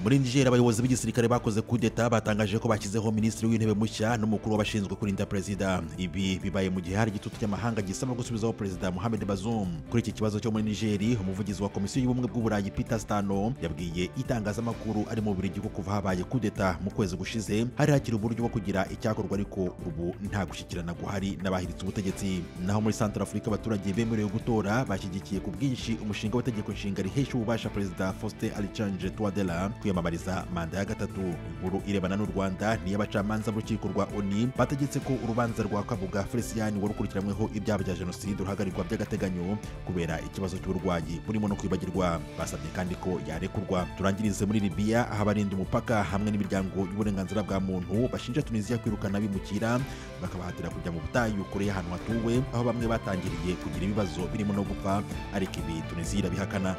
Muri Niger, abayobozi b'igisirikare bakoze kudeta batangaje ko bashyizeho minisitiri w'intebe mushya n'umukuru w'abashinzwe kurinda perezida. Ibi bibaye mu gihe hari igitutu cy'amahanga gisaba gusubizaho perezida Mohamed Bazoum. Kuri iki kibazo cyo muri Niger, umuvugizi wa Komisiyo y'Ubumwe bw'Uburayi Peter Stano yabwiye itangazamakuru ari mu Bubiligi ko kuva habaye kudeta mu kwezi gushize hari hakiri uburyo bwo kugira icyakorwa, ariko ubu nta gushyikirana guhari n'abahiritse ubutegetsi. Naho muri Centrafrique, abaturage bemerewe gutora bashyigikiye ku bwinshi umushinga w'itegeko nshinga rihesha ububasha perezida Faustin Archange Touadera kwiyamamariza manda ya gatatu. Inkuru irebana n'u Rwanda ni y'abacamanza b'urukiko rwa ONU bategetse ko urubanza rwa Kabuga Felician wari ukurikiranyweho ibyaha bya jenoside ruhagarikwa by'agateganyo kubera ikibazo cy'uburwayi burimo no kwibagirwa. Basabye kandi ko yarekurwa. Turangirize muri Libya, aho abarinda umupaka hamwe n'imiryango y'uburenganzira bwa muntu bashinja Tunisia kwirukana abimukira bakabahatira kujya mu butayu kure y'ahantu hatuwe, aho bamwe batangiriye kugira ibibazo birimo no gupfa, ariko ibi Tunisia irabihakana.